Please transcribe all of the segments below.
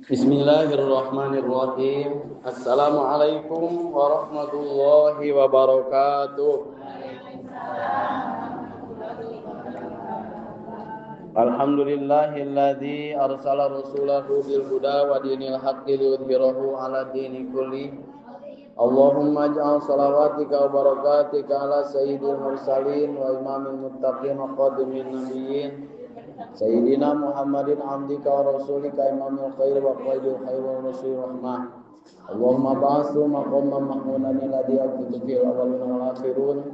Bismillahirrahmanirrahim. Assalamualaikum warahmatullahi wabarakatuh. Alhamdulillahilladzi arsala rasulahu bil huda wa dinil haqqi liyudhhirahu ala dini kulli. Allahumma ij'al salawatika wa barakatika ala sayyidil mursalin wa imamil muttaqin wa khatimin nabiyyin Sayyidina Muhammadin abdika wa rasulika imamil khair wa qaidil khair wa rasulir rahmah. Allahumma ba'athu maqaman mahmudan alladhi aqtu fil awwalina wal akhirun.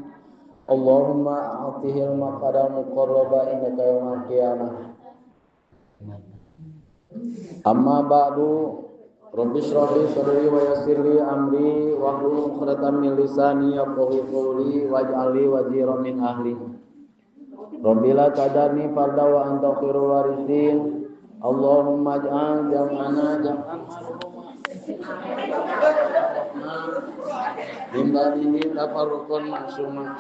Allahumma a'tihil maqada muqarraba indaka yaumal qiyamah. Amma ba'du. Rabbi shrah li sadri wa yassir li amri wahlul 'uqdatam min lisani yafqahu qawli waj'al li waziran min ahli. Rabbi la tadarni farda wa anta khairul warithin. Allahumma ij'al jam'ana jam'an min ba'dihi tafarruqan ma'suma.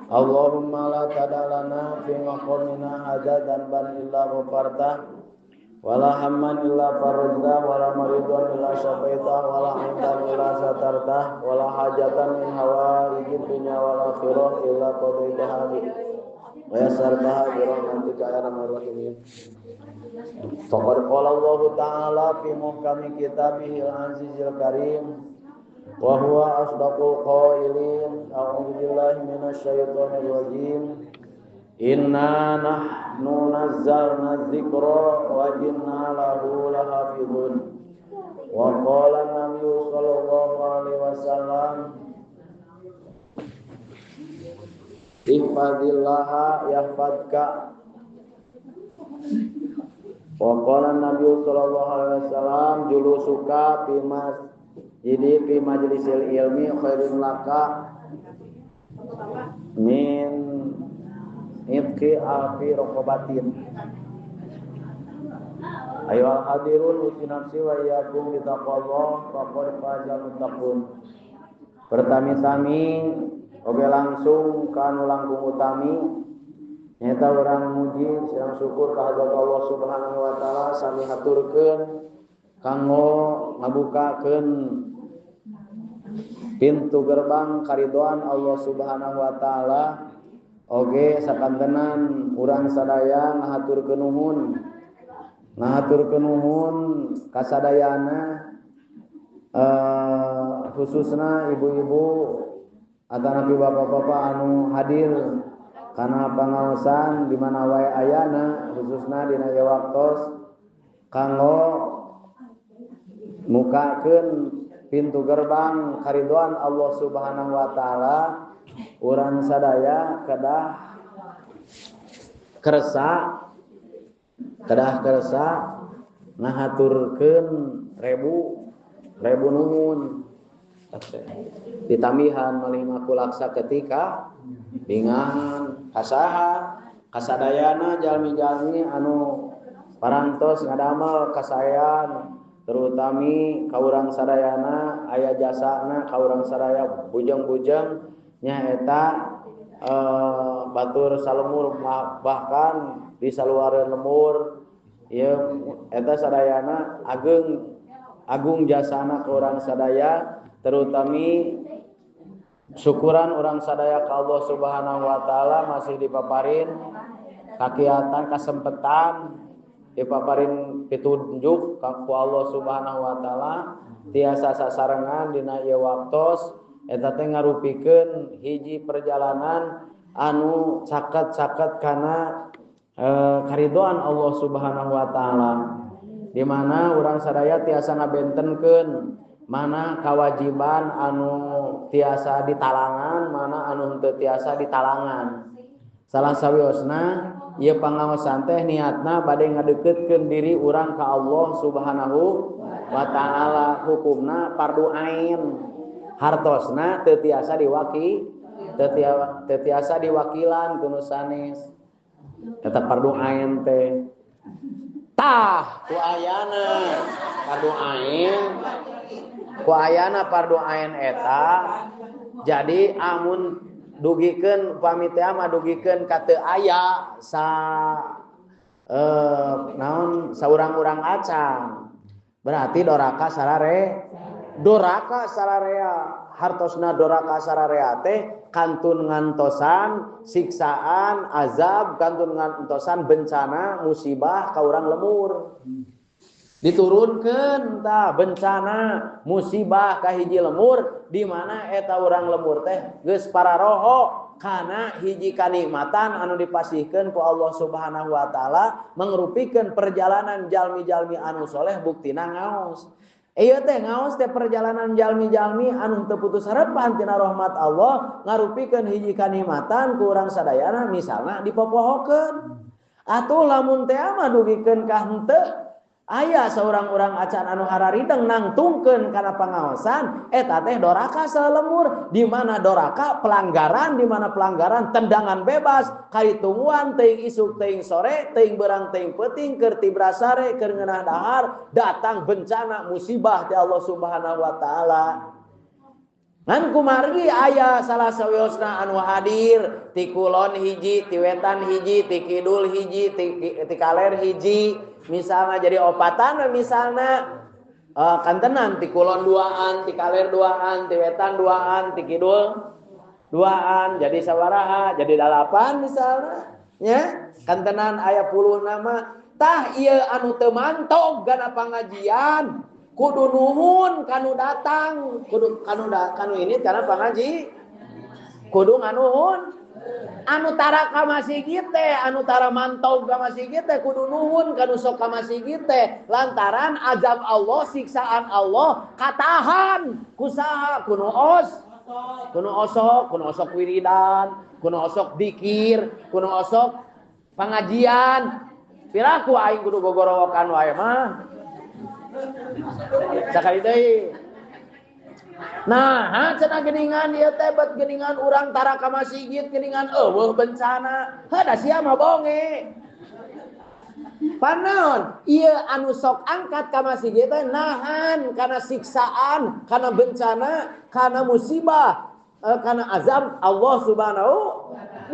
Allahumma la tadalana fi maqamina hadza dzanban illa ghafarta wala hamman illa farajta wala maridan illa syafaita wala aiban illa satarta wala hajatan min hawaijid dunya wal akhirah illa qadaitaha wa yassartaha bi rahmatika ya arhamar rahimin. Faqad qala Allahu ta'ala fi muhkami kitabihil azizil karim wa huwa asdaqul qailin. A'udzu billahi minasyaitonir rajim. Inna nahnu nazzalna dzikra wa inna lahu lahafizun. Wa qala nabiyyu sallallahu alaihi wasallam ihfazillaha yahfazka. Wa qala nabiyyu sallallahu alaihi wasallam julusuka fi masjidi fi majlisil ilmi khairun laka min itqi alfi raqabatin. Ayyuhal hadirun uti nafsi wa iyyakum bi taqwallah faqad fazal muttaqun. Pertami-tami oge langsung kanu langkung utami nyata urang muji sareng syukur ka hadrat Allah Subhanahu wa taala sami haturkeun kanggo ngabukakeun pintu gerbang karidoan Allah Subhanahu wa taala. Oge sakantenan urang sadaya ngahaturkeun nuhun kasadayana khususna ibu-ibu atanapi bapak-bapak anu hadir kana pangaosan di mana wae ayana khususna dina ieu waktos kanggo mukakeun pintu gerbang karidoan Allah Subhanahu wa taala. Urang sadaya kedah kersa ngahaturkeun rebu nuhun ditambihan malih makulaksa ketika bingahan kasaha kasadayana jalmi-jalmi anu parantos ngadamel kasayan terutami ka urang sadayana aya jasana ka urang sadaya bujeng-bujeng nyaeta batur salemur bahkan di saluareun lemur ieu eta sadayana agung jasana ka urang sadaya terutami syukuran urang sadaya ka Allah Subhanahu wa taala masih dipaparin kakiatan kasempetan dipaparin pitunjuk ka ku Allah Subhanahu wa taala tiasa sasarengan dina ieu waktos eta teh ngarupikeun hiji perjalanan anu caket-caket kana karidoan Allah Subhanahu wa taala di mana urang sadaya tiasa ngabentenkeun mana kewajiban anu tiasa ditalangan mana anu henteu tiasa ditalangan. Salah sawiosna ieu pangaosan teh niatna bade ngadeukeutkeun diri urang ka Allah Subhanahu wa taala hukumna fardu ain. Hartosna teu tiasa diwaki teu tiasa diwakilan ku nu sanes eta fardu ain teh tah ku ayana fardu ain ku ayana fardu ain eta jadi amun dugikeun upami teh mah dugikeun ka teu aya sa naon saurang-urang acan. Berarti doraka sarare, doraka sararea, hartosna doraka sararea teh kantun ngantosan siksaan, azab, kantun ngantosan bencana, musibah ka urang lemur. Diturunkeun tah bencana, musibah ka hiji lemur di mana eta urang lemur teh geus pararoho kana hiji kanikmatan anu dipasihkeun ku Allah Subhanahu wa taala mangrupikeun perjalanan jalmi-jalmi anu soleh buktina ngaos. Ieu teh ngaos teh perjalanan jalmi-jalmi anu teu putus harepan tina rahmat Allah ngarupikeun hiji kanikmatan ku urang sadayana misalna dipopohokeun. Atuh lamun teh mah dugikeun ka henteu aya seorang-orang acan anu hararideng nangtungkeun kana pangaosan eta teh doraka salemur di mana doraka pelanggaran di mana pelanggaran tendangan bebas kaitungguan teuing isuk teuing sore teuing berang teuing peuting keur tibrasare keur ngeunah dahar datang bencana musibah ti Allah Subhanahu wa taala. Ngan kumargi aya salah sawiosna anu hadir ti kulon hiji ti wetan hiji ti kidul hiji ti kaler hiji misalnya jadi opatan misalnya kantenan ti kulon duaan ti kaler duaan ti wetan duaan ti kidul duaan jadi sabaraha jadi 8 misalnya nya kantenan aya puluh nama tah ieu anu teu mantog gana pangajian kudu nuhun kanu datang kudu kanu ini karena pangaji kudu nganuhun anu tara ka masjid teh anu tara mantog ka masjid teh kudu nuhun kanu sok ka masjid teh lantaran azab Allah siksaan Allah katahan kusaha kudu os kudu osok wiridan kudu osok dikir kudu osok pengajian piraku aing kudu gogorowokan wae mah sakali deui. Nah, cenah geuningan ieu teh bet geuningan urang tara ka masjid geuningan eueuh bencana. Heuh da sia mah bonge. Panaon ieu anu sok angkat ka masjid teh nahan kana siksaan, kana bencana, kana musibah, kana azab Allah Subhanahu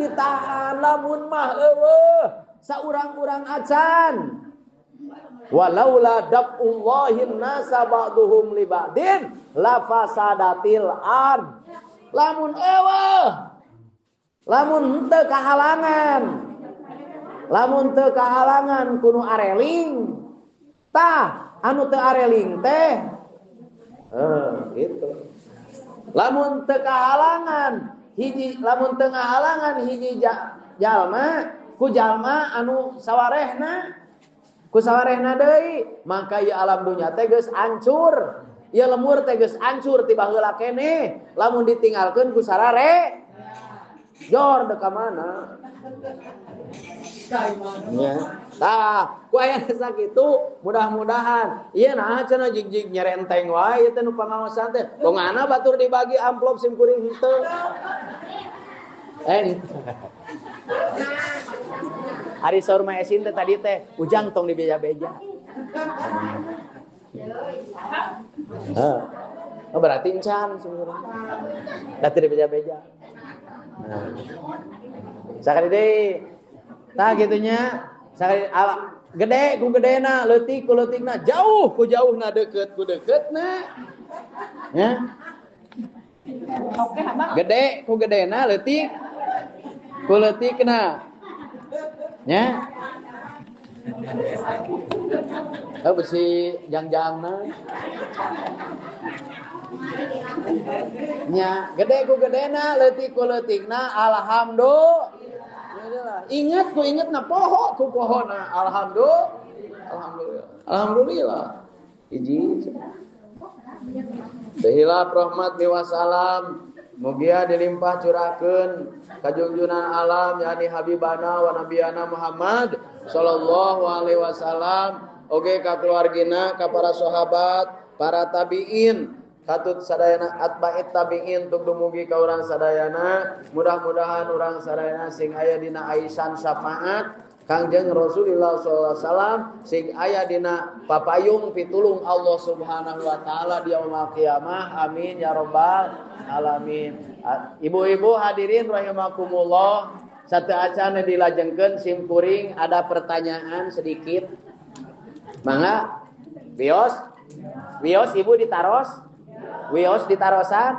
ditahan lamun mah eueuh saurang-urang acan. Walaula daf'ullahin nasa ba'duhum li ba'din la fasadatil ard. Lamun eueuh lamun teu kahalangan lamun teu kahalangan kudu areling tah anu teu areling teh gitu. Lamun teu kahalangan hiji lamun teu ngahalangan hiji jalma ku jalma anu sawarehna ku sawarehna deui maka ieu alam dunya teh geus hancur ieu lemur teh geus hancur ti baheula keneh lamun ditinggalkeun ku sarare jor deuk ka mana nya tah ku aya sakitu mudah-mudahan ieu nah cenah jig-jig nyerenteng wae ieu teh nu pangaosan teh tongana batur dibagi amplop sim kuring henteu Ari saur mah esin teh tadi teh ujang tong dibeja-beja. Heeh. Oh berarti encan sebenarnya. Da teu dibeja-beja. Nah. Sakali deui. Tah kitu nya, sakali gede ku gedena, leutik ku leutikna, jauh ku jauhna, deukeut ku deukeutna. Nya. Gede ku gedena, leutik ku leutikna. Nya. Oh besi jang-jangna. Nya, gede ku gedena, leutik ku leutikna, alhamdulillah. Ingat ku ingetna, poho ku pohona, alhamdulillah. Alhamdulillah. Alhamdulillah. Hiji. Tehilap rahmat wassalam. Mugia dilimpah curahkeun kajungjunan alam yakni habibana wa nabiyana Muhammad sallallahu alaihi wasallam oge ka keluargina ka para sahabat para tabiin katut sadayana atba'it tabiin tung dumugi ka urang sadayana mudah-mudahan urang sadayana sing aya dina aisan syafaat Kangjeng Rasulullah sallallahu alaihi wasallam sing aya dina papayung pitulung Allah Subhanahu wa taala di yaumil qiyamah. Amin ya rabbal alamin. Ibu-ibu hadirin rahimakumullah, sateuacan dilajengkeun sim kuring ada pertanyaan sedikit. Mangga bios. Wios ibu ditaros? Wios ditarosan?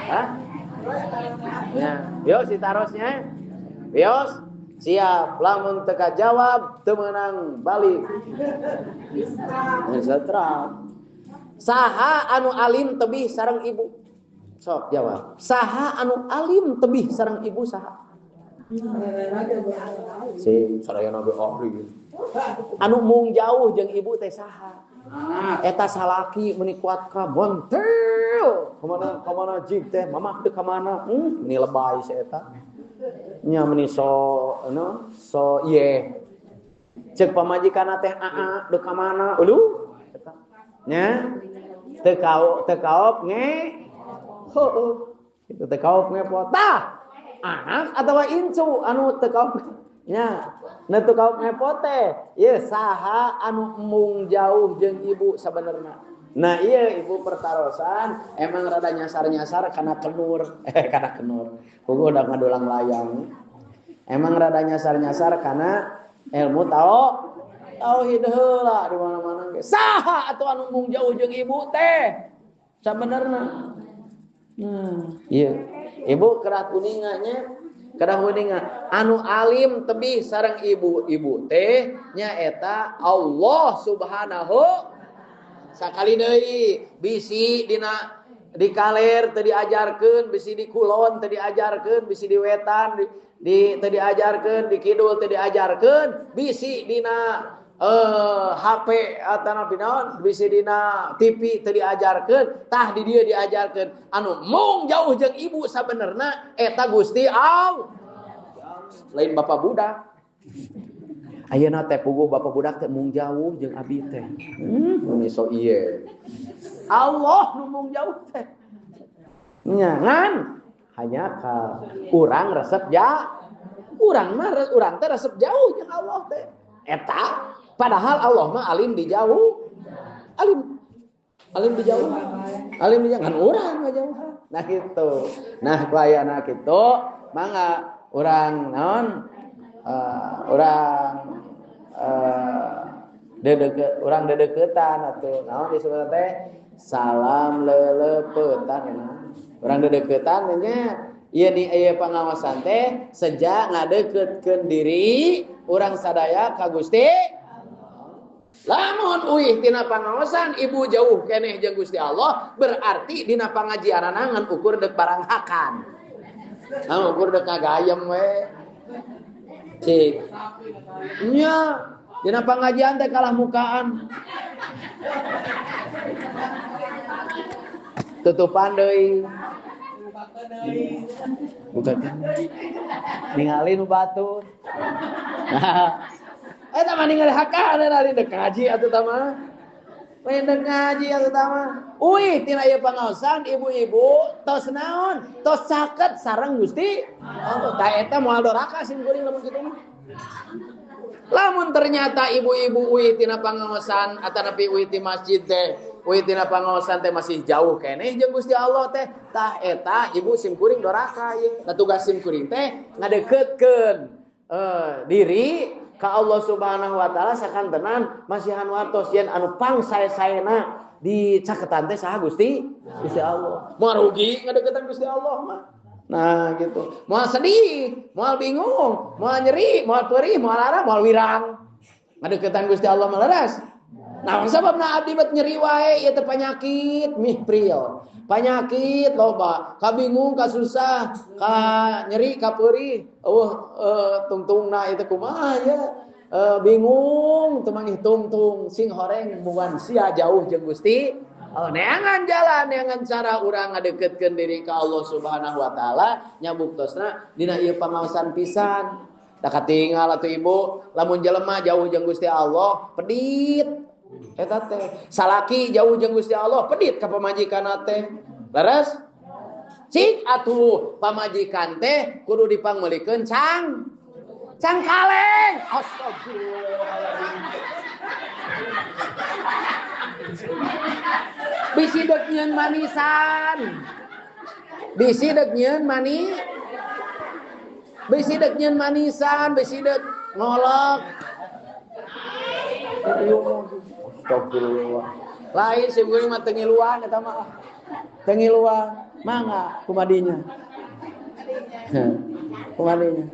Hah? Ya, wios ditarosnya? Wios siap, lamun teka jawab teu meunang balik. Setrap. Saha anu alim tebih sareng ibu? Sok jawab. Saha anu alim tebih sareng ibu saha? Si sadayana ge ahli. Anu mung jauh jeung ibu teh saha? Eta salaki meuni kuat ka bontel. Kamana kamana jig teh mamah teu ka mana? Meni lebay si eta. Nya meni so no so ieu. Ceuk pamajikanna teh aa deuk ka mana? Uluh eta. Nya teu kaop nge. Heueuh. Itu teu kaop ngepot. Tah, anak atawa incu anu teu kaop nya. Nu teu kaop ngepot teh ieu saha anu embung jauh jeung ibu sabenerna. Nah iya ibu pertarosan emang rada nyasar-nyasar karena kenur, karena kenur. Puguh udah ngadulang layang. Emang rada nyasar-nyasar karena ilmu tauhid heula di mana-mana ge. Saha atuh anu mung jauh jeung ibu teh sabenerna. Nah, iya. Ibu kedah kuninga nya, kedah kuninga. Anu alim tebih sareng ibu-ibu teh nyaeta Allah Subhanahu. Sakali deui bisi dina di kaler teu diajarkeun, bisi di kulon teu diajarkeun, bisi di wetan di teu diajarkeun, di kidul teu diajarkeun, bisi dina HP atanapi naon, bisi dina TV teu diajarkeun, tah di dieu diajarkeun. Anu mung jauh jeung ibu sabenerna eta Gusti Allah. Lain bapak budak. Ayeuna teh puguh bapak budak teh mung jauh jeung abi teh. Meni so ieu. Allah nu mung jauh teh. Nya ngan hanya ka urang resep ja. Urang mah urang teh resep jauh jeung Allah teh. Eta padahal Allah mah alim di jauh. Alim. Alim di jauh. Alim di jauh ngan urang ngajauhan. Nah kitu. Nah ku ayana kitu mangga urang naon urang dedeket urang dedeketan atuh naon disebut teh salam leleupetan urang dedeketan nya ieu di ieu pangawasan teh sejak ngadeukeutkeun diri urang sadaya ka Gusti. Lamun uih tina pangaosan ibu jauh keneh jeung Gusti Allah berarti dina pangajianana ngan ukur deuk barang hakan. Nah, ukur deuk ngagayem we. Cik. Nya, dina pangajian teh kalah mukaan. Tutupan deui. Bukan. Ningali nu batur. Nah, eta mah ningali hakan ari deuk ngaji atuh tah mah. Lain deuk ngaji atuh tah mah. Uih tina ieu pangaosan ibu-ibu tos naon? Tos caket sareng Gusti. Oh, tah eta moal doraka sim kuring lamun kitu mah. Lamun ternyata ibu-ibu uih tina pangaosan atanapi uih ti masjid teh, uih tina pangaosan teh masih jauh keneh jeung Gusti Allah teh, tah eta ibu sim kuring doraka ieu. Nah tugas sim kuring teh ngadeuketkeun diri ka Allah Subhanahu wa taala sakantenan masihan wartos yen anu pangsae-saena di caketan teh saha Gusti? Gusti Allah. Moal rugi ngadeukeutan Gusti Allah mah. Nah gitu. Moal sedih, moal bingung, moal nyeri, moal perih, moal lara, moal wirang. Ngadeukeutan Gusti Allah mah leres. Nah, sababna abdi bet nyeri wae ieu teh panyakit mih prio. Panyakit loba, kabingung, kasusah, ka nyeri, ka peurih, eueuh tungtungna itu kumaha ya. Bingung teu mangih tungtung sing horeng bukan sia jauh jeung Gusti. Oh, neangan jalan, neangan cara urang ngadeukeutkeun diri ka Allah Subhanahu wa taala nya buktosna dina ieu pangaosan pisan. Da katingal atuh ibu, lamun jelema jauh jeung Gusti Allah pedit. Eta teh salaki jauh jeung Gusti Allah pedit ka pamajikanna teh. Leres? Cik atuh pamajikan teh kudu dipangmeulikeun cang cangkaleng. Astagfirullahaladzim. Bisi deuk nyieun manisan. Bisi deuk nyieun mani. Bisi deuk nyieun manisan, bisi deuk ngolok. Astagfirullah. Lain sim kuring mah teu ngiluan eta mah. Teu ngiluan. Mangga kumadinya. Kumadinya.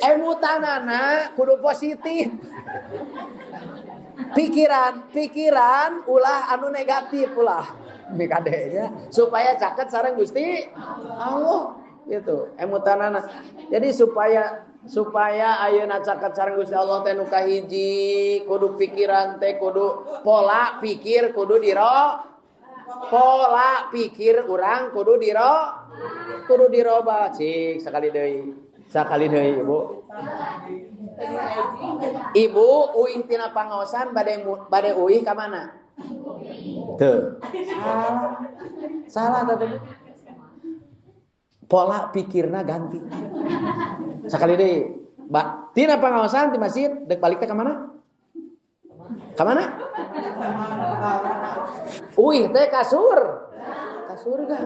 Emutanana kudu positif. Pikiran ulah anu negatif ulah. Mikadenya supaya caket sareng Gusti Allah gitu. Emutanana. Jadi supaya ayeuna caket sareng Gusti Allah teh nu kahiji kudu pikiran teh kudu pola pikir kudu diro pola pikir urang kudu diro kudu diroba cik sakali deui ibu. Ibu uih tina pangaosan bade uih ka mana? Teu. Salah tadi. Pola pikirna ganti. Sakali deui. Tina pangaosan di masjid dek balik teh ka mana? Ka mana? Uih teh ka surga.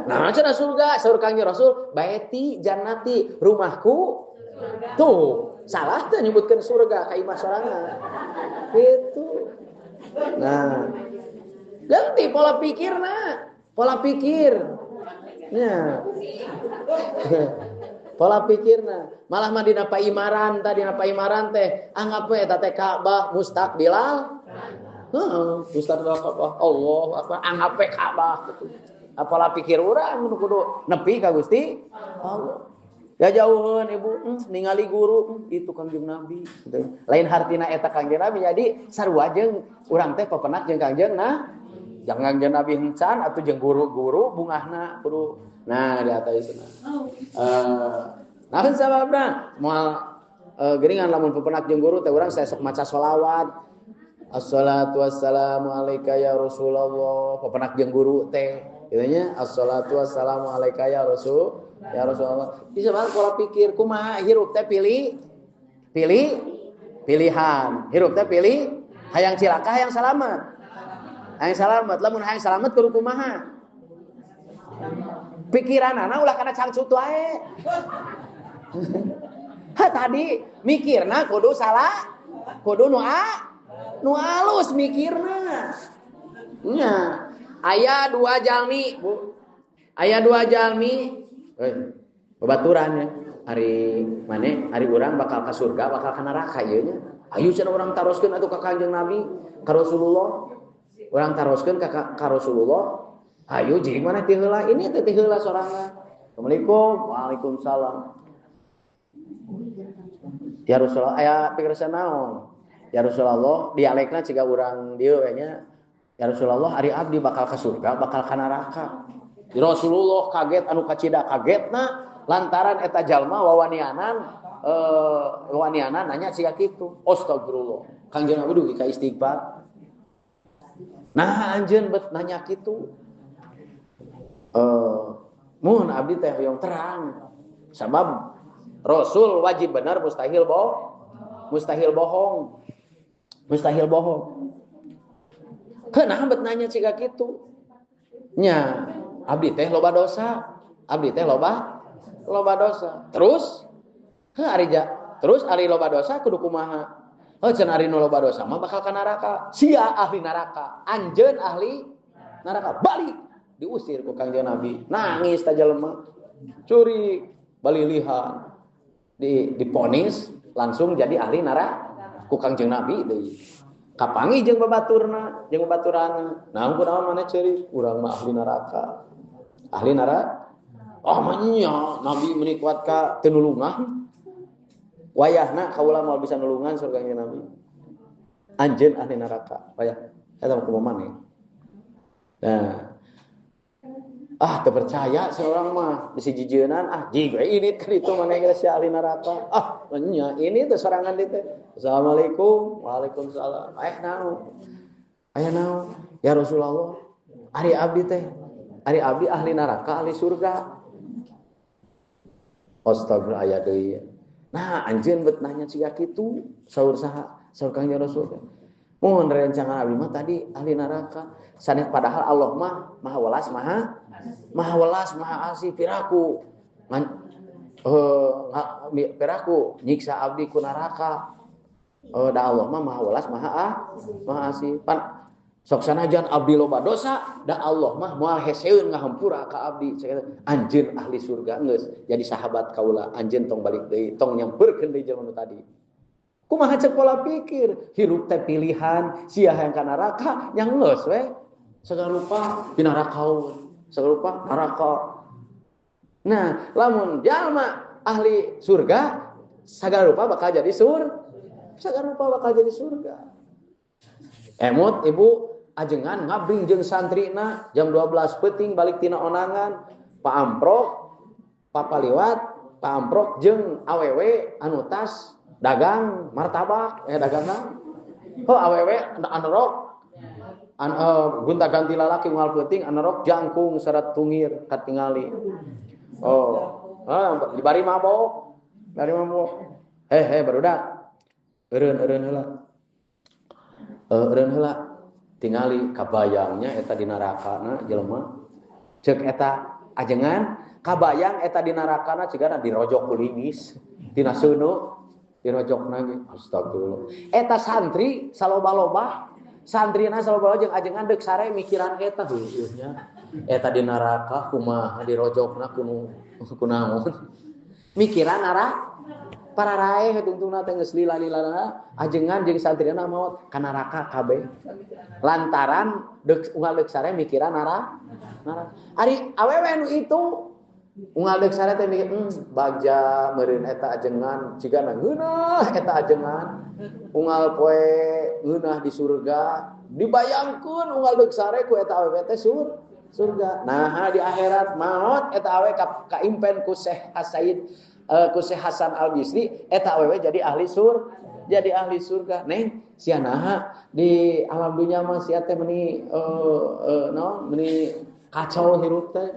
Nah, cenah surga, saur Kangjeng Rasul, baeti jannati, rumahku surga. Tuh, salah teh nyebutkeun surga ka imah sorangan. Gitu. Nah, ganti pola pikirna, pola pikir. Nya. Pola pikirna, malah mah dina paimaran tadi dina paimaran teh, anggap we eta teh Ka'bah mustaqbilal. Heeh, mustaqbilal Ka'bah. Allahu akbar, anggap we Ka'bah gitu. Pola pikir urang kudu nepi ka Gusti Allah. Ya jauheun ibu ningali guru itu Kangjeng Nabi gitu. Lain hartina eta Kangjeng Nabi jadi sarua jeung urang teh pepenak jeung Kangjeng nah. Jangan Kangjeng Nabi hencan atuh jeung guru-guru bungahna kudu. Nah di atas itu. Nah sababna moal geuningan lamun pepenak jeung guru teh urang saesok maca sholawat. Assalatu wassalamu alaika ya Rasulullah. Pepenak jeung guru teh gitunya assalatu wassalamu alaika ya Rasul ya Rasulullah. Bisa banget pola pikir kumaha hirup teh pilih pilihan. Hirup teh pilih hayang cilaka hayang salamet. Hayang salamet lamun hayang salamet kudu kumaha? Pikiranana ulah kana cangcut wae. Ha tadi mikirna kudu salah, kudu nu alus mikirna. Nya. Aya dua jalmi, Bu. Aya dua jalmi, babaturan ya. Ari mane, ari urang bakal ka surga, bakal ka neraka ieu nya. Ayo cenah urang taroskeun atuh ka Kangjeng Nabi, ka Rasulullah. Urang taroskeun ka Rasulullah. Ayo jeung mana ti heula? Ini teh ti heula sorangan. Assalamualaikum. Waalaikumsalam. Ya Rasulullah, aya pikirsa naon? Ya Rasulullah, dialekna ciga urang dieu we nya. Ya Rasulullah, ari abdi bakal ke surga, bakal ke neraka. Rasulullah kaget anu kacida kagetna lantaran eta jalma wawanianan nanya siga kitu. Astagfirullah. Kangjeng Nabi dugi ka istighfar. Nah, anjeun bet nanya kitu. Mun abdi teh hoyong terang. Sabab Rasul wajib benar mustahil bohong. Mustahil bohong. Mustahil bohong. Kenapa bet nanya ciga kitu? Nya, abdi teh loba dosa. Abdi teh loba dosa. Terus heuh ari terus ari loba dosa kudu kumaha? Heuh cenah ari nu loba dosa mah bakal ka neraka. Sia ahli neraka, anjeun ahli neraka. Balik diusir ku Kangjeng Nabi. Nangis ta jelema. Curi balilihan. Diponis langsung jadi ahli neraka ku Kangjeng Nabi deui. Kapangi jeung babaturna, jeung babaturana. Nah, kunaon maneh ceurik? Urang mah ahli neraka. Ahli neraka? Oh, mah nya Nabi meuni kuat ka teu nulungan. Wayahna kaula moal bisa nulungan surga Nabi. Anjeun ahli neraka. Wayah eta mah kumaha maneh. Nah, teu percaya seorang mah bisi jijeunan jiga ini kan itu maneh geus ahli neraka. Ah, nya ini teh sorangan dieu teh. Assalamualaikum. Waalaikumsalam. Aya naon? Aya naon? Ya Rasulullah, ari abdi teh, ari abdi ahli neraka, ahli surga. Astagfirullah aya deui. Nah, anjeun bet nanya siga kitu, saur saha? Saur Kangjeng Rasul. Mun rencangan abdi mah tadi ahli neraka. Sanes padahal Allah mah maha welas, maha welas, maha asih piraku. Piraku nyiksa abdi ku neraka. Oh, da Allah mah maha welas, maha maha asih. Pan sok sanajan abdi loba dosa, da Allah mah moal heseun ngahampura ka abdi. Anjeun ahli surga geus jadi sahabat kaula, anjeun tong balik deui, tong nyamperkeun deui jelema nu tadi. Kumaha cek pola pikir, hirup teh pilihan, sia hayang ka neraka, nya geus we. Sagala rupa binarakaun, sagala rupa neraka. Nah, lamun jalma ahli surga, sagala rupa bakal jadi sagala rupa bakal jadi surga. Emot ibu ajengan ngabring jeung santrina jam 12 peuting balik tina onangan, Pak Amprok, papaliwat, Pak Amprok jeung awewe anu tas dagang martabak, dagangna. Oh awewe anerok gonta-ganti lalaki unggal peuting anerok jangkung syarat tungir katingali. Oh, dibari mabok, bari mabok. Heh barudak. Eureun-eureun heula. Eureun heula. Tingali kabayangnya eta di nerakana jelema. Ceuk eta ajengan kabayang eta di nerakana cigana dirojok ku linggis tina seuneu dirojokna ge. Astagfirullah. Eta santri saloba-loba, santrina saloba jeung ajengan deuk sare mikiran eta heueuh nya. Eta di neraka kumaha dirojokna kunaon. Mikiran arah para raeh tungtungna teh geus lila-lilana ajengan jeung santrina maot ka neraka kabeh. Lantaran deuk unggal deuk sare mikiran arah. Ari awewe nu itu unggal deuk sare teh mikir bagja meureun eta ajengan cigana ngeunah eta ajengan unggal poe ngeunah di surga dibayangkeun unggal deuk sare ku eta awewe teh surga. Nah di akhirat maot eta awewe kaimpen ku Syekh Hasaid ku Syekh Hasan Al Bisri eta awewe jadi ahli jadi ahli surga. Neng sia naha di alam dunya mah sia teh meni naon meni kacau hirup teh.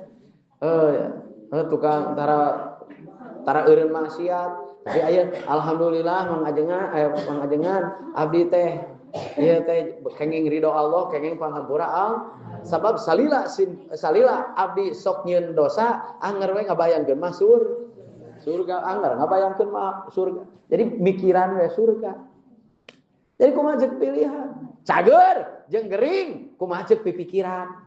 Tukang tara eureun maksiat. Tapi aya alhamdulillah mang ajengan abdi teh ieu teh kenging ridho Allah, kenging panghampura Allah. Sabab salila abdi sok nyieun dosa anger we ngabayangkeun mah surga anger ngabayangkeun mah surga. Jadi mikiran we surga. Jadi kumaha ceuk pilihan? Cager jeung gering kumaha ceuk pipikiran.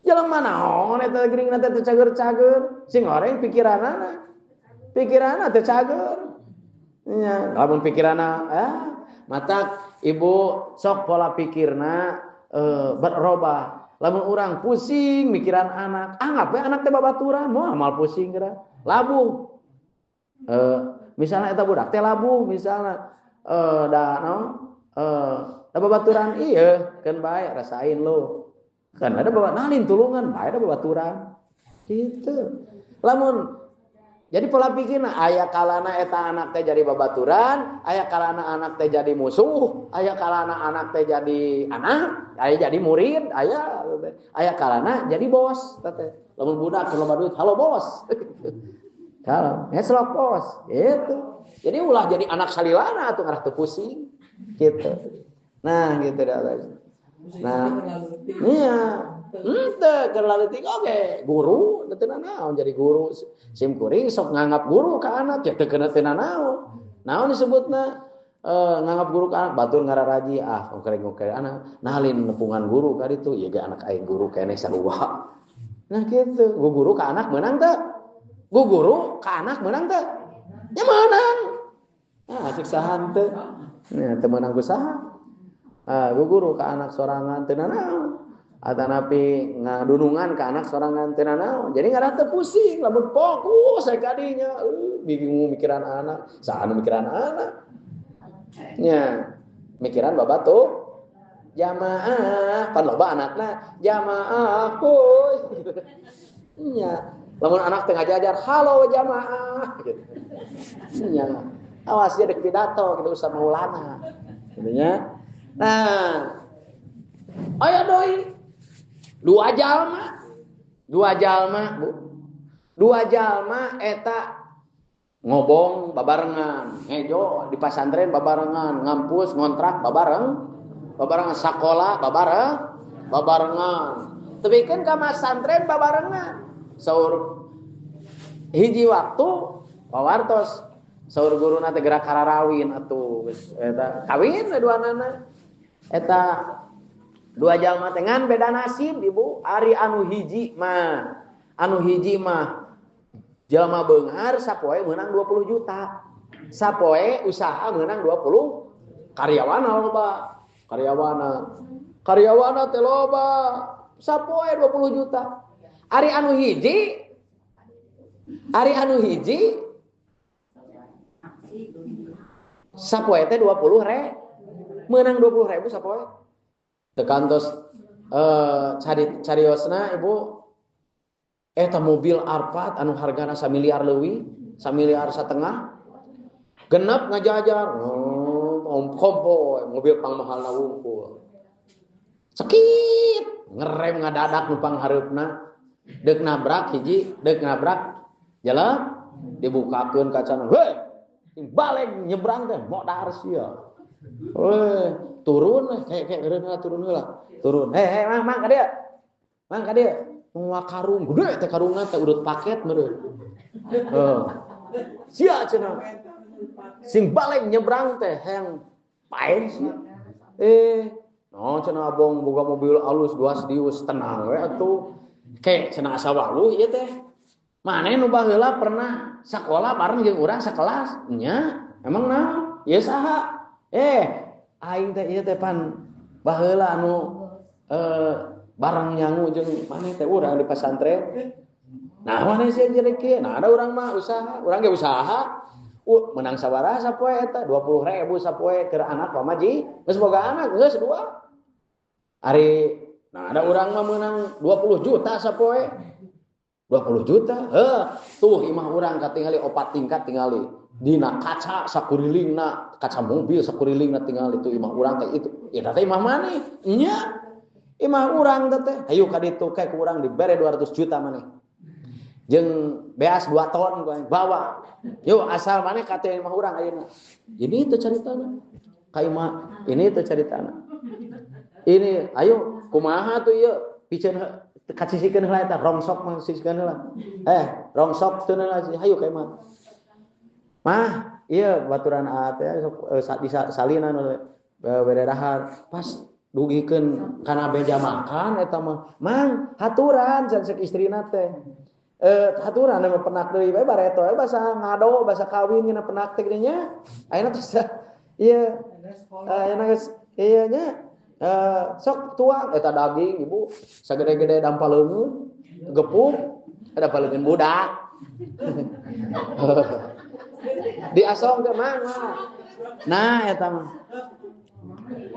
Jelema naon eta gering teh teu cager-cager, sing goreng pikiranana. Pikiranna teu cager. Nya, lamun pikiranna matak ibu sok pola pikirna berubah. Lamun urang pusing mikiran anak, anggap we anak teh babaturan, moal mal pusing geura. Labuh. Misalnya eta budak teh labuh misalnya da naon da babaturan ieu keun bae rasain lu. Kan ada bawa nalin tulungan bae da babaturan. Gitu. Lamun jadi pola pikirna aya kalana eta anak teh jadi babaturan, aya kalana anak teh jadi musuh, aya kalana anak teh jadi anak, aya jadi murid, aya kalana jadi bos teh. Lamun budak loba duit, halo bos. Kalau ngeslok bos gitu. Jadi ulah jadi anak salilana atuh ngarah teu pusing gitu. Nah, gitu dah. Nah, iya. Henteu keur leutik oge guru teu naon jadi guru sim kuring sok nganggap guru ka anak ya teu kena teu naon. Naon disebutna nganggap guru ka anak batur ngararaji ah okereng-okereng anak nalin nepungan guru ka ditu ieu ge anak aing guru keneh sarua. Nah gitu, guru ka anak meunang teu? Guru ka anak meunang teu? Ya meunang. Ah cek saha teu? Nya teu meunang ku saha. Ah guru ka anak sorangan teu naon. Atanapi ngadunungan ka anak sorangan teu nanaon. Jadi ngarah teu pusing lamun fokus saya kadinya bingung mikiran anak, saha nu mikiran anak. Nya, mikiran babatuh jamaah, pan loba anakna jamaah kuy. Nya, lamun anak teu ngajajar halo jamaah gitu. Nya, awas dia dek pidato kitu Ustaz Maulana. Gitu nya. Nah, aya deui dua jalma Bu. Dua jalma eta ngobong babarengan, ngejo di pasantren babarengan, ngampus ngontrak babarengan sakola babarengan. Tepikeun ka masantren babarengan. Saur hiji waktu pawartos Saur guruna teh gerak kararawin atuh geus eta kawin we duanana. Eta dua jalma teh ngan beda nasib ibu. Ari anu hiji mah, anu hiji mah jalma beunghar sapoe meunang 20 juta. Sapoe usaha meunang 20 karyawana loba. Karyawana. Karyawana teh loba. Sapoe 20 juta. Ari anu hiji, ari anu hiji sapoe teh 20 re. Meunang 20 ribu sapoe. Teu kantos cariosna ibu eta mobil Arpat anu hargana samiliar leuwih, samiliar satengah. Genep ngajajar, kompo mobil pangmahalna wungkul. Sakit, ngerem ngadadak nu panghareupna. Deuk nabrak hiji, deuk nabrak jalan dibukakeun kacana. Heuh, balik nyebrang teh modar sia. Heuh, turun kayak heula turun heula. Turun. Heh, mang mang ka dieu. Mang ka dieu. Mawa karung gede teh karungna teh urut paket meureun. Heuh. Sia cenah. Sing balik nyebrang teh hayang pae sia. No cenah abong boga mobil alus duas dius tenang we atuh. Ke cenah asa waluh ieu teh. Maneh nu baheula pernah sakola bareng jeung urang sakelas nya. Emang naon? Ieu saha? Aing teh ieu teh pan baheula anu bareng nyangu jeung maneh teh urang di pesantren. Nah, maneh sia jadi kieu. Nah, ada urang mah usaha, urang ge usaha. Menang sabaraha sapoe eta 20.000 sapoe keur anak pamaji, geus boga anak geus dua. Ari nah ada urang mah menang 20 juta sapoe. 20 juta. Heuh, tuh imah urang katingali 4 tingkat tingali. Dina kaca sakurilingna, kaca mobil sakurilingna tingali tuh imah urang teh itu. Eta teh imah maneh? Nya. Imah urang teh. Hayu ka ditu kae ku urang dibere 200 juta maneh. Jeung beas 2 ton ku bawa. Yuk asal maneh ka teh imah urang ayeuna. Ini teh caritana. Ka imah ini teh caritana. Ini ayo kumaha tuh ieu piceun kacisikeun heula eta rongsok mah sisikeun heula. Rongsok teu heula hayu ka imah. Mah ieu baturan A teh sok disalinan bere dahar pas dugikeun kana beja makan eta mah. Mang haturan cenah cek istrina teh. Haturan mah penak deui bae bareto we basa ngado basa kawin nya penak teh nya. Ayeuna teh ieu ayeuna geus ieu nya sok tuang eta daging ibu sagede-gede dampal leungeun gepuk ada leungeun budak. Diasong ke mana? Nah eta mah.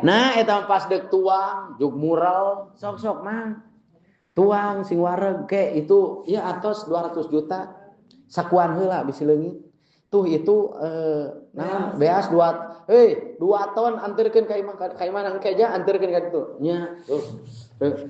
Nah eta pas deuk tuang jug mural sok-sok mah. Tuang sing wareg ke itu ya atos 200 juta sakuan heula bisi leungit. Tuh itu nah beas 2 ton anterkeun ka imah ka imah engke ja anterkeun ka ditu. Nya tuh.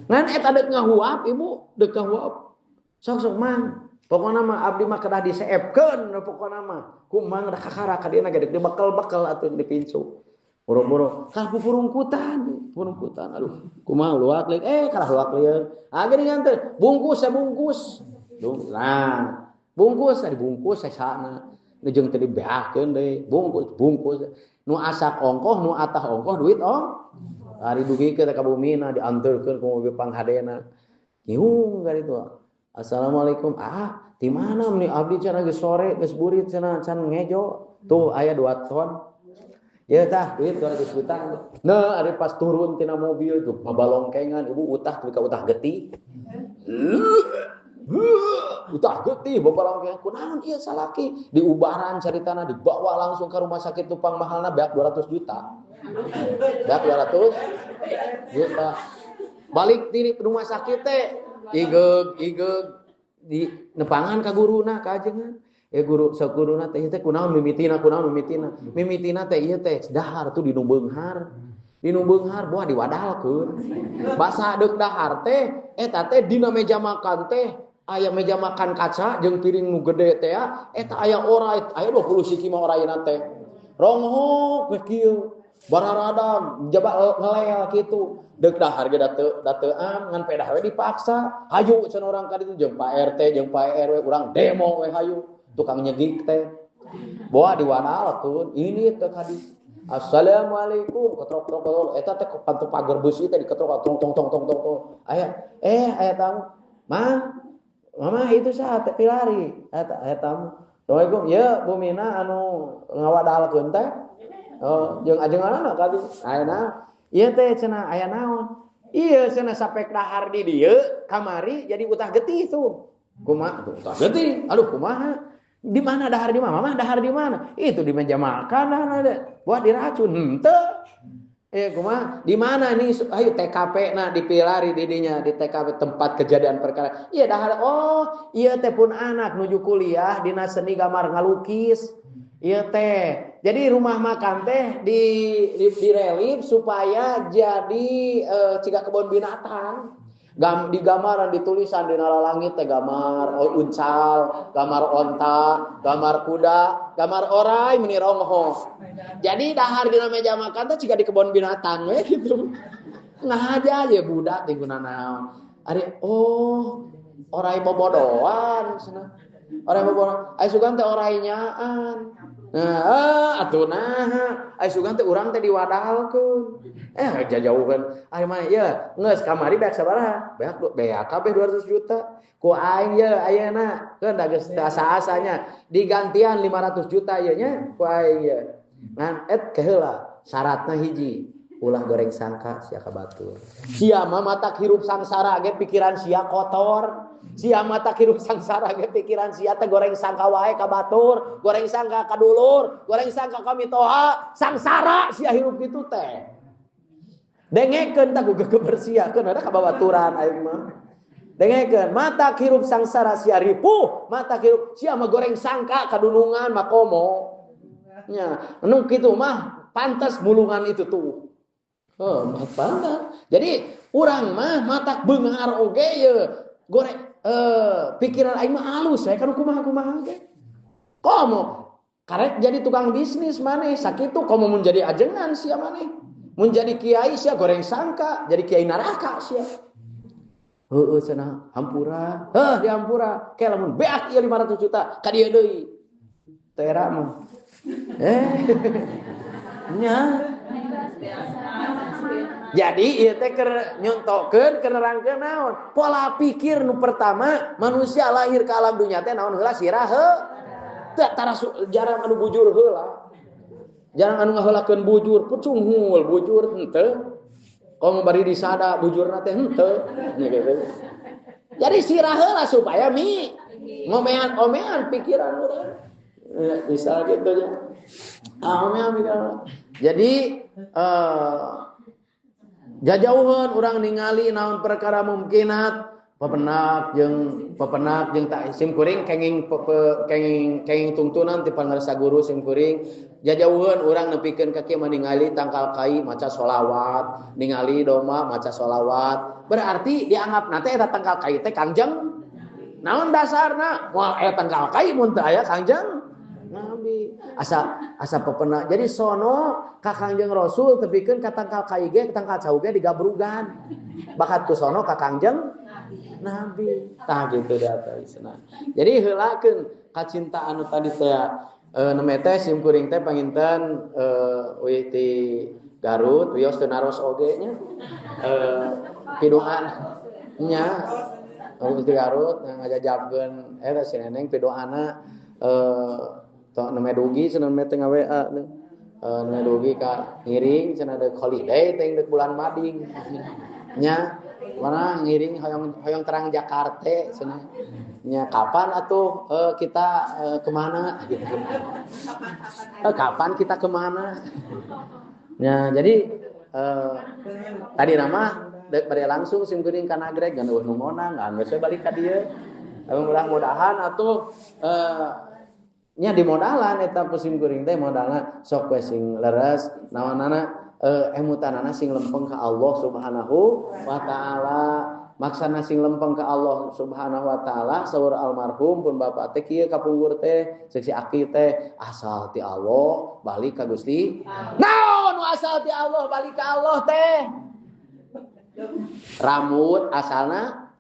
Ngan eta deuk ngahuap ibu deuk ngahuap. Sok-sok mang. Pokona mah abdi mah kedah diseepkeun pokona mah. Ku mang da kakara ka dieuna ge deuk dibekel-bekel atuh dipincu. Boro-boro kah pupurungkutan, pupurungkutan. Aduh, kumaha luak lieur kalah luak lieur. Ah geuning teh bungkus saya bungkus. Nah, bungkus saya dibungkus sesana. Nu jeung teh dibeakeun deui, bungkus bungkus. Nu asak ongkoh, nu atah ongkoh duit ong. Ari dugikeun ka bumina dianterkeun ku mobil panghadena. Ngiung ka ditu. Assalamualaikum. Ah, di mana meni abdi cenah geus sore geus burit cenah can ngejo. Tuh aya 2 ton. Ya tah duit 200 juta. Nah, ari pas turun tina mobil tuh mabalongkengan ibu utah ka utah getih. Utah getih babalongkengan kunaon ieu salaki diubaran caritana dibawa langsung ke rumah sakit tupang mahalna beak 200 juta. Beak 200 juta. Balik di rumah sakit teh igeug igeug di nepangan ka guruna ka ajengan. Guru saguruna teh teh kunaon mimitina kunaon mimitina. Mimitina teh ieu teh dahar tuh di nu beunghar. Di nu beunghar buah diwadalkeun. Basa deuk dahar teh eta teh dina meja makan teh aya meja makan kaca jeung piring nu gede teh eta aya orai aya 20 siki mah oraina teh. Ronghok we kieu. Bararadang jaba ngelel kitu. Deuk dahar ge da teu am ngan pedah we dipaksa. Hayu cenah urang ka ditu jeung Pak RT jeung Pak RW urang demo we hayu. Tukang nyegik teh. Bawa diwadalkeun ini teh hadis. Assalamualaikum ketrok trok trok eta teh pantu pagar beusi teh diketrok tong tong tong tong tong. Aya aya tamu. Ma, mama itu saha teh pilari. Aya tamu. Assalamualaikum. Ya Bu Mina anu ngawadalkeun teh. Oh, jeung ajenganana ka dieu. Ayeuna ieu teh cenah aya naon? Ieu cenah sapek dahar di dieu kamari jadi utah getih tuh. Kumaha tuh utah getih? Aduh kumaha? Di mana dahar di mana? Mama dahar di mana? Itu di meja makan ada. Buat diracun henteu. Kumaha? Di mana nih? Ayo TKP nah dipilari didinya di TKP tempat kejadian perkara. Iya dahar. Oh, ieu teh pun anak nuju kuliah dina seni gambar ngalukis. Iya teh. Jadi rumah makan teh di relief supaya jadi ciga kebun binatang. Di gambaran ditulisan di nala langit teh gambar uncal, gambar onta, gambar kuda, gambar orai meni rongho. Jadi dahar dina meja makan teh ciga di kebun binatang we gitu. Ngahaja aja budak teh guna naon. Ari oh orai bobodoan cenah. Orai bobodoan. Ai sugan teh orai nyaan. Nah, atuh naha. Ai sugan teh urang teh diwadalkeun. Jajauheun. Ari mah ieu geus kamari beak sabaraha? Beak beak kabeh 200 juta. Ku aing ye ayeuna keun da geus asa-asanya digantian 500 juta ieu nya ku aing ye. Ngan et keheula syaratna hiji, ulah goreng sangka sia ka batur. Sia mah matak hirup sangsara ge pikiran sia kotor. Sia mata hirup sangsara ge pikiran sia teh goreng sangka wae ka batur, goreng sangka ka dulur, goreng sangka ka mitoha, sangsara sia hirup kitu teh. Dengekeun tah gegeber sia keun ada ka babaturan aing mah. Dengekeun mata hirup sangsara sia ripuh, mata hirup sia mah goreng sangka ka dunungan mah komo. Nya, nu kitu mah pantas mulungan itu tuh. Oh, pantas. Jadi urang mah matak beunghar oge ye goreng pikiran aing mah alus saya kan kumaha-kumaha ge. Komo karek jadi tukang bisnis maneh sakitu komo mun jadi ajengan sia maneh. Mun jadi kiai sia goreng sangka, jadi kiai neraka sia. Heueuh cenah hampura, heuh dihampura. Ke lamun beak ieu 500 juta ka dieu deui. Tera mah. Nya. Jadi ieu teh keur nyontokeun keur nerangkeun naon? Pola pikir nu pertama manusia lahir ke alam dunia teh naon heula sirah heuh. Teu tara jarang anu bujur heula. Jarang anu ngaheulakeun bujur, pucunghul bujur henteu. Komo bari disada bujurna teh henteu. Nya kitu. Jadi sirah heula supaya mi ngomean-omean pikiran urang. Misal gitu nya. Ah, omean pikiran. Jadi jajauheun urang ningali naon perkara mungkinat pepenak jeung tak sim kuring kenging kenging tungtunan ti pangarsa guru sim kuring jajauheun urang nepikeun ka kieu mah ningali tangkal kai maca sholawat ningali domba maca sholawat berarti dianggapna teh eta tangkal kai teh Kangjeng naon dasarna moal aya tangkal kai mun teu aya Kangjeng Nabi asa pepena. Jadi sono ka Kangjeng Rasul tepikeun ka tangkal kai ge tangkal cau ge digabrugan. Bakat ku sono ka Kangjeng Nabi. Tah gitu da cenah. Jadi heulakeun kacinta anu tadi teh neme teh sim kuring teh panginten uih ti Garut wios teu naros oge nya. Piduan nya uih ti Garut ngajajabkeun eta si Neneng piduana tok neme dugi cenah neme teh nga-WA teh. Neme dugi ka ngiring cenah deuk holiday teh deuk bulan mading. Nya mana ngiring hoyong terang Jakarta cenah. Nya kapan atuh kita kemana gitu. Kapan kita kemana? Nya jadi tadi nama bade langsung sim kuring ka Nagreg ngan eueuh nu monang geus we balik ka dieu. Mudah-mudahan atuh nya di modalan eta sim kuring teh modalna sok we sing leres naonana emutanana sing lempeng ka Allah Subhanahu wa taala. Maksana sing lempeng ka Allah Subhanahu wa taala saur almarhum pun bapak teh kieu kapungkur teh ceuk si aki teh asal ti Allah balik ka Gusti. Naon nu asal ti Allah balik ka Allah teh? Rambut asalna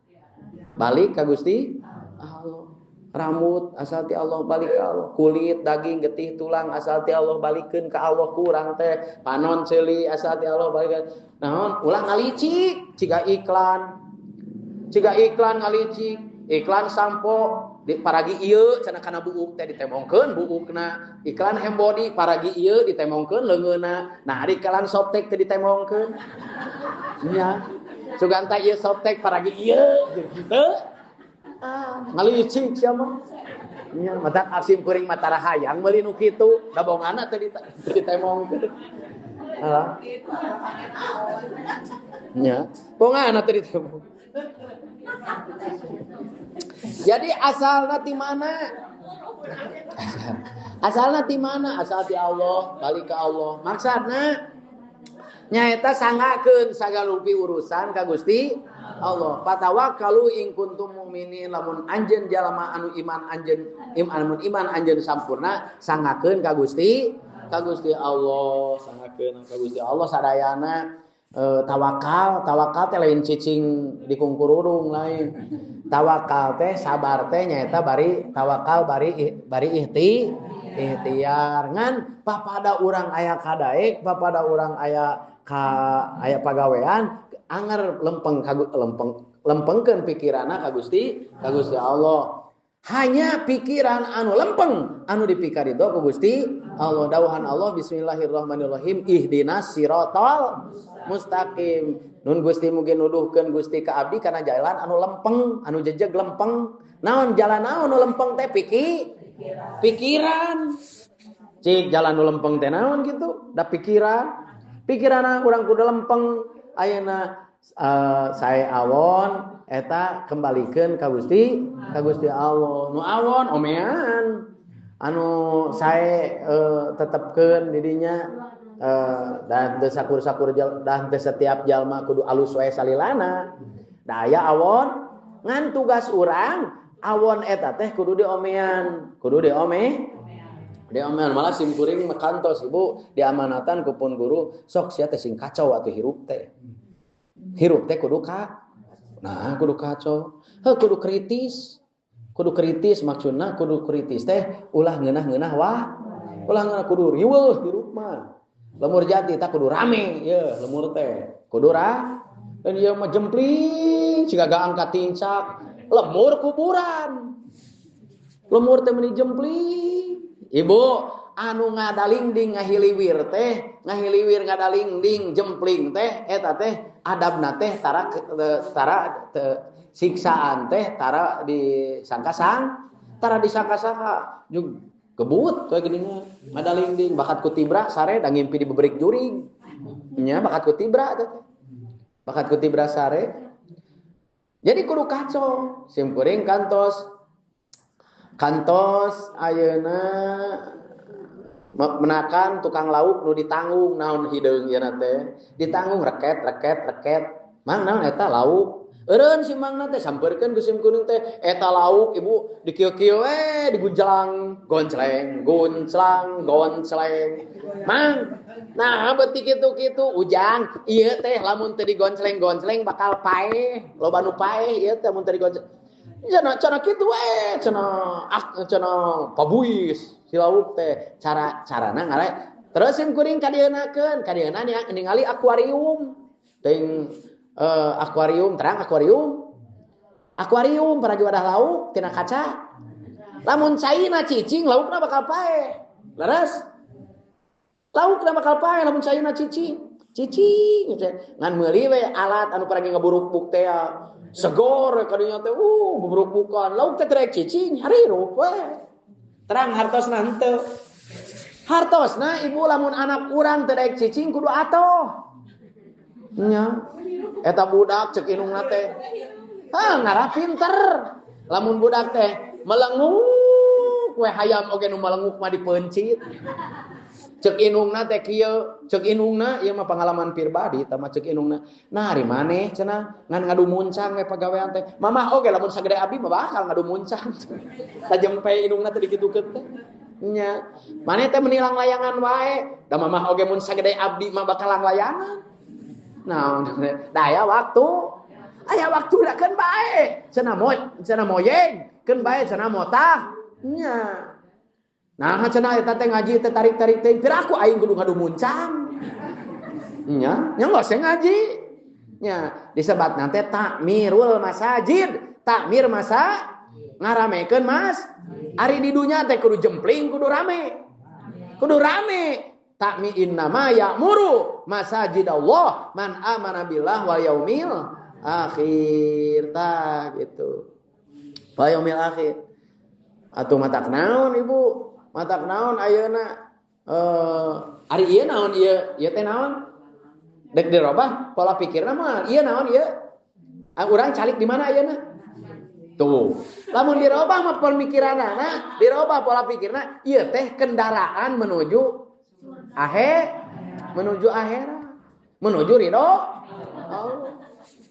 balik ka Gusti Allah. Rambut asal ti Allah balik ka Allah, kulit, daging, getih, tulang asal ti Allah balikeun ka Allah kurang teh, panon ceuli asal ti Allah balikeun. Naon ulah ngalicik ciga iklan. Ciga iklan ngalicik, iklan sampo di paragi ieu cenah kana buuk teh ditemongkeun buukna, iklan hembody paragi ieu ditemongkeun leungeunna. Nah ari iklan Softex teh ditemongkeun. Nya. Sugan teh ieu Softex paragi ieu gitu. Ah, ngalicik sia mah. Nya mata asim kuring mah tara hayang meuli nu kitu, da bongana teh ditemongkeun. Alah. Nya, bongana teh ditemongkeun. Jadi asalna ti mana? Asalna ti mana? Asal ti Allah, balik ke Allah. Maksudna nyaeta sanggakeun sagalupi urusan ka Gusti Allah. Fatawakkalu in kuntum mukminin, lamun anjeun jalma anu iman anjeun lamun iman anjeun sampurna sanggakeun ka Gusti Allah, sanggakeun ka Gusti Allah sadayana. Tawakal, tawakal teh lain cicing di kungkururung lain. Tawakal teh sabar teh nyaeta bari tawakal bari bari ikhtiar ngan papada urang aya kadaek, papada urang aya ka aya pagawean anger lempeng lempeng lempengkeun pikiranna ka Gusti Allah. Hanya pikiran anu lempeng anu dipikarido ku Gusti Allah. Dawuhan Allah bismillahirrahmanirrahim ihdinas siratal mustaqim. Nun Gusti mungkin nuduhkeun Gusti ka abdi kana jalan anu lempeng, anu jejeg lempeng. Naon jalan naon nu lempeng teh pikiran. Cik jalan nu lempeng teh naon gitu? Da pikiran. Pikiranna urang kudu lempeng. Ayeuna sae awon eta kembalikeun ka Gusti Allah. Nu awon omean. Anu sae tetepkeun didinya dan teu sakur-sakur dan teu setiap jalma kudu alus wae salilana. Da aya awon ngan tugas urang awon eta teh kudu diomean, kudu diome. Diomean malah sim kuring mah kantos ibu diamanatan ku pun guru sok sia teh sing kacau atuh hirup teh. Hirup teh kudu ka. Nah, kudu kacau. Heuh kudu kritis. Kudu kritis maksudna kudu kritis teh ulah ngeunah-ngeunah wah. Ulah ngeunah kudu riweuh hirup mah. Lemur jati tak kudu rame ye lemur teh. Kudu ra. Dan ieu mah jempling siga angkat tincak. Lemur kuburan. Lemur teh meuni jempling. Ibu anu ngadalingding ngahiliwir teh, ngahiliwir ngadalingding jempling teh eta teh adabna teh tara siksaan teh tara disangka-sang, tara disangka-sangka jeung kebut we geuning ngadalingding bakat ku tibra sare da ngimpi dibeberik jurig. Nya bakat ku tibra teh. Bakat ku tibra sare. Jadi kudu kacau, sim kuring kantos ayeuna menakan tukang lauk nu ditanggung naon hideung ieu teh ditanggung reket reket reket mang naon eta lauk eureun si mangna teh sampeurkeun ku sim kuring teh eta lauk ibu dikieu-kieu we digujlang goncleng gonclang goncleng mang nah beuti kitu-kitu ujang ieu teh lamun teu digoncleng-goncleng bakal paeh loba nu paeh ieu teh mun teu digoncleng cenah cenah kitu we cenah cenah pabuis si lauk teh cara carana ngare terus sim kuring kadieunakeun kadieuna ningali akuarium teuing akuarium terang akuarium akuarium paragi wadah lauk tina kaca lamun caina cicing laukna bakal paeh leres laukna bakal paeh lamun caina cicing cicing ngan meuli we alat anu paragi ngaburuk-buk teh segor kadinya teh bubruk-bukan lauk teh terek cicing harirup we terang hartosna henteu hartosna ibu lamun anak urang teu daek cicing kudu atoh nya eta budak cek indungna teh hah ngarah pinter lamun budak teh melenguk we hayam oge nu melenguk mah dipeuncit cek indungna teh kieu cek indungna ieu mah pengalaman pribadi tah mah cek indungna nah ari maneh cenah ngan ngadu muncang we pagawean teh mamah oge lamun sagede abdi mah bakal ngadu muncang tajempe indungna teh dikitukeun teh nya maneh teh menilang layangan wae da mamah oge mun sagede abdi mah bakal layangan nah da aya waktu dakeun bae cenah moyeng Keun bae cenah motah nya. Nah cenah eta teh ngaji teh tarik-tarik teh piraku aing kudu ngadu muncang. Nya, nya geus ngaji. Nya disebatna teh takmirul masajid, takmir masa ngaramekeun mas. Ari di dunya teh kudu jempling, kudu rame. Kudu rame. Takmi innama ya'muru masajid Allah man amana billah wal yaumil akhir tah gitu. Wal yaumil akhir. Atuh matak naon ibu? Matak naon ayeuna ari ieu naon ieu? Ieu teh naon? Dek dirobah pola pikirna mah ieu naon ieu? Urang calik di mana ayeuna? Tuh. Lamun dirobah mah pemikiranana, dirobah pola pikirna, ieu teh kendaraan menuju akhir, menuju akhirat, menuju ridho Allah.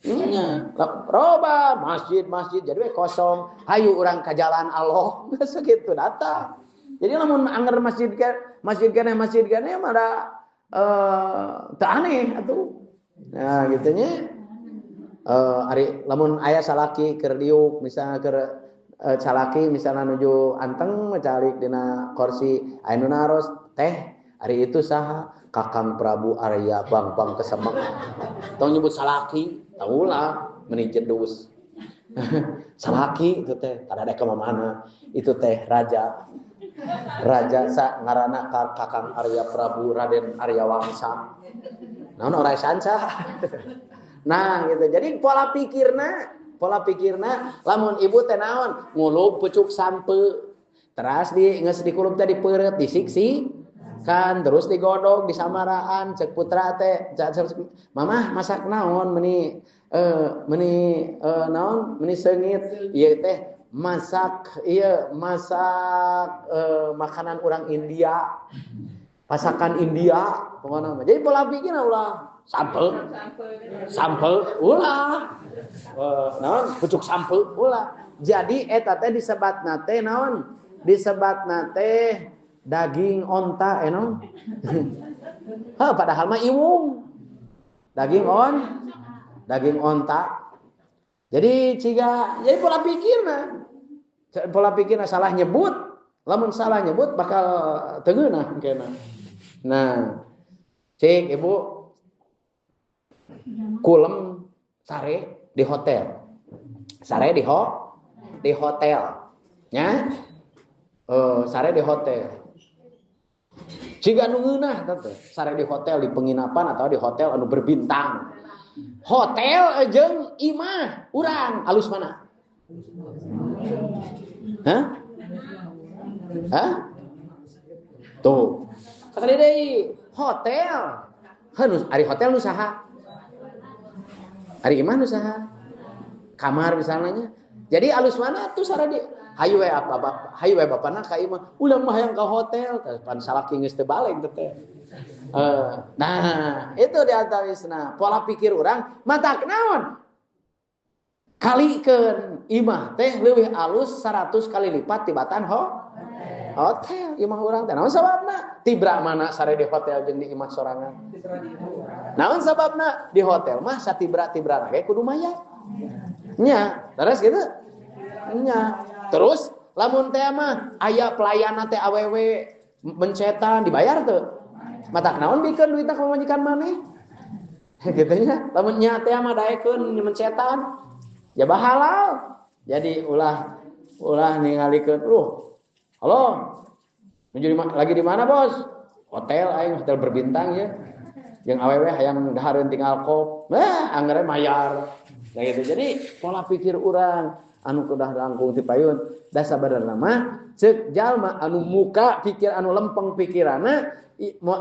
Nya, robah masjid-masjid jadi we kosong, hayu urang ka jalan Allah, segitu datang. Jadi lamun anger masjid keneh mah da teu aneh atuh. Nah, gitu nya. Ari lamun aya salaki keur diuk misalnya keur salaki misalnya nuju anteng calik dina kursi aya nu naros teh ari itu saha Kakang Prabu Arya Bang-bang kesemeng. Tong nyebut salaki, taulah meni jedus. Salaki itu teh kada ada ka mana. Itu teh raja. Raja sa ngaranna Kakang Arya Prabu Raden Arya Wangsa. Naon ora sanca. Nah gitu. Jadi pola pikirna lamun ibu teh naon ngulub pucuk sampe. Teras di geus dikulub teh dipeureut disiksi kan terus digodog disamaraan cek putra teh mamah masak naon meni naon meni seungit ieu teh masak ieu masak makanan orang India masakan India pokona mah. Jadi pola pikirna ulah sampel ulah naon pucuk sampel ulah. Jadi eta teh disebatna teh naon disebatna teh daging onta naon heuh padahal mah iwung daging onta. Jadi ciga jadi pola pikirna salah nyebut, lamun salah nyebut bakal teu ngeunah engkena. Nah cik ibu kulem sare di hotel. Sare di hotel. Nya? Sare di hotel. Ciga nu ngeunah teh, sare di hotel di penginapan atau di hotel anu berbintang. Hotel jeung imah urang alus mana? Hah? Hah? Tuh. Sakali deui hotel. Heuh ari hotel nu saha? Ari imah nu saha? Kamar misalnya. Jadi alus mana tuh sare di hayu we apa hayu we bapana ka imah. Ulah mah hayang ka hotel, pan salaki geus teu balik teh. Nah, itu di antawisna pola pikir urang matak naon? Kalikeun imah teh leuwih alus 100 kali lipat tibatan hotel. Imah urang teh naon sababna? Tibra mana sare di hotel jeung di imah sorangan. Naon sababna? Di hotel mah satibra-tibra ge kudu mayar. Nya, terus gitu. Nya. Terus lamun teh mah aya pelayanan teh awewe mencetan dibayar teu? Matak naon bikeun duitna ka pamajikan maneh? Gitu nya. Lamun nya teh mah daekeun mencetan ya bahalal. Jadi ulah ningalikeun, halo. Menuju lagi di mana, Bos? Hotel aing, hotel berbintang ya. Yang awewe hayang dahareun tinggal kop. Nah, anggar mayar. Nah gitu. Jadi pola pikir urang anu kudah langkung ti payun da sabadarna mah ceuk jalma anu muka pikir anu lempeng pikiranna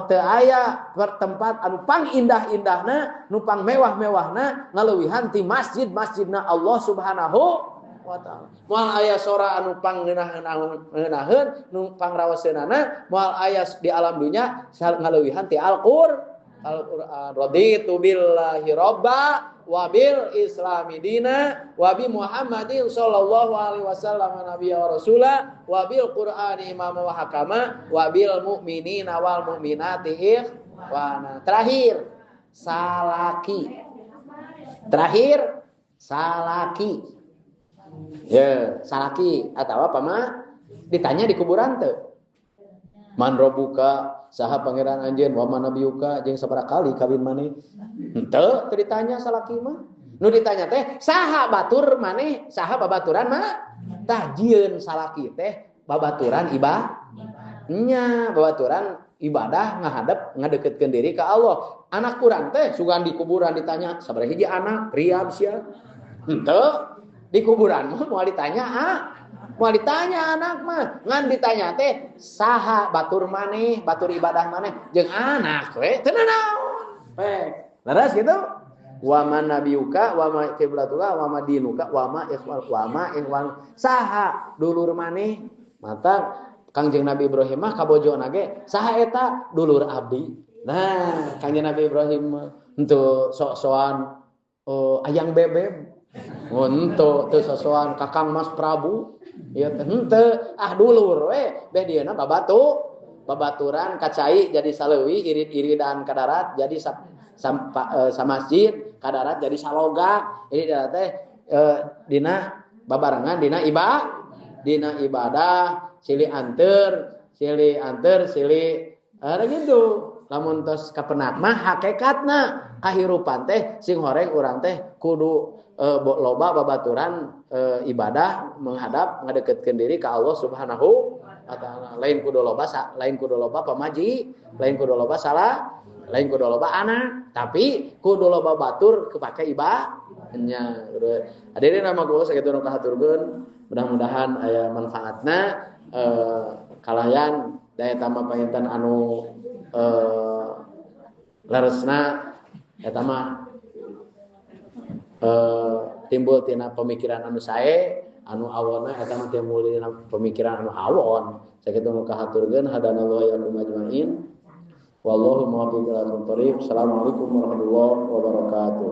teu aya tempat anu pangindah-indahna nu pang mewah-mewahna ngaleuwihan ti masjid-masjidna Allah Subhanahu wa taala. Moal aya sora anu pangngeunah-ngeunaheun nu pangraoseunana moal aya di alam dunya ngaleuwihan ti Al-Qur'an. Raditu billahi robba wabil islami dina wabi Muhammadin sallallahu alaihi wasallam nabiyya wa rasula wabil qur'ani imama wa hakama wabil mu'minina wal mu'minati ikhwana. Terakhir salaki. Terakhir salaki. Ya, salaki atawa pama ditanya di kuburan teu. Man robuka saha pangeran anjeun wa man nabiyuka jeung sabaraha kali kawin maneh. Henteu teu ditanya salaki mah. Nu ditanya teh saha batur maneh, saha babaturan mah? Tah jieun salaki teh babaturan ibadah. Nya babaturan ibadah ngahadep ngadeukeutkeun diri ka Allah. Anak urang teh sugan di kuburan ditanya sabaraha hiji anak, riab sia. Henteu di kuburan mah moal ditanya ah. Moal ditanya anak mah, ngan ditanya teh saha batur maneh, batur ibadah maneh jeung anak we teu nanaon. Leres gitu? Wa man nabiyuka wa ma qiblatuka wa ma dinuka wa ma ikhwan wa ma ikhwan saha dulur maneh. Mata Kangjeng Nabi Ibrahim mah kabojona ge saha eta dulur abdi. Nah, Kangjeng Nabi Ibrahim henteu sok-sokan ayang bebeb. Henteu teu sok-sokan Kakang Mas Prabu. Ieu teh henteu ah dulur we beh dieuna babatu babaturan kacai jadi saleuwi irid-iridan ka darat jadi samasjid ka darat jadi saloga. Ini teh dina babarengan dina dina ibadah silih anteur silih gitu. Lamun tos kapenak mah hakikatna kahirupan teh sing horeng urang teh kudu loba babaturan ibadah menghadap ngadeukeutkeun diri ka Allah Subhanahu wa taala. Lain kudu loba lain kudu loba pamaji, lain kudu loba salah, lain kudu loba anak, tapi kudu loba batur kepake ibadahnya. Hadirin nama gua sakitu nu kahaturkeun, mudah-mudahan aya manfaatna kalayan daya tambah panginten anu leresna eta mah timbul tina pemikiran anu sae anu awonna eta mah timbul tina pemikiran anu awon. Sakitu nu kahaturkeun, hadanallahu wa iyyakum ajmain. Wallahu muwaffiq ila aqwamit thoriq. Assalamualaikum warahmatullahi wabarakatuh.